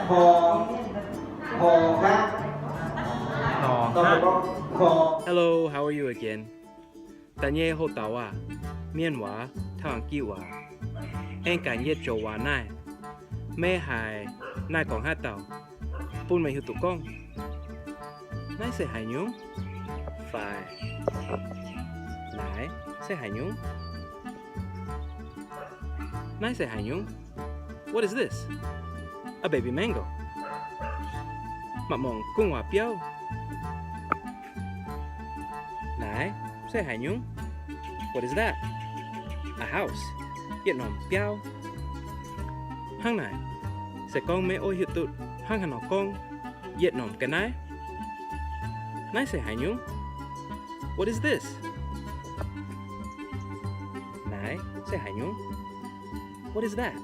Hello, how are you again? Da'nyeic houx-douz aah, mienh waac taux jiu waac, aengx ganh yietc joux waac naaiv. Meih haiz naaiv gorngv haaix dauh, bun meih hiuv duqv gorngv. Naaiv se haaix nyungc? Fai naaiv se haaix nyungc? Naaiv se haaix nyungc? What is this? A baby mango. Maaih mangc gu'nguaaz biauv. Naaiv se haaix nyungc? What is that? A house. Yietc norm biauv. Hnangv naaic, se gorngv meih oix hiuv duqv hnangv haaix nor gorngv yietc norm ga'naaiv, naaiv se haaix nyungc? What is this? Naaiv se haaix nyungc? What is that?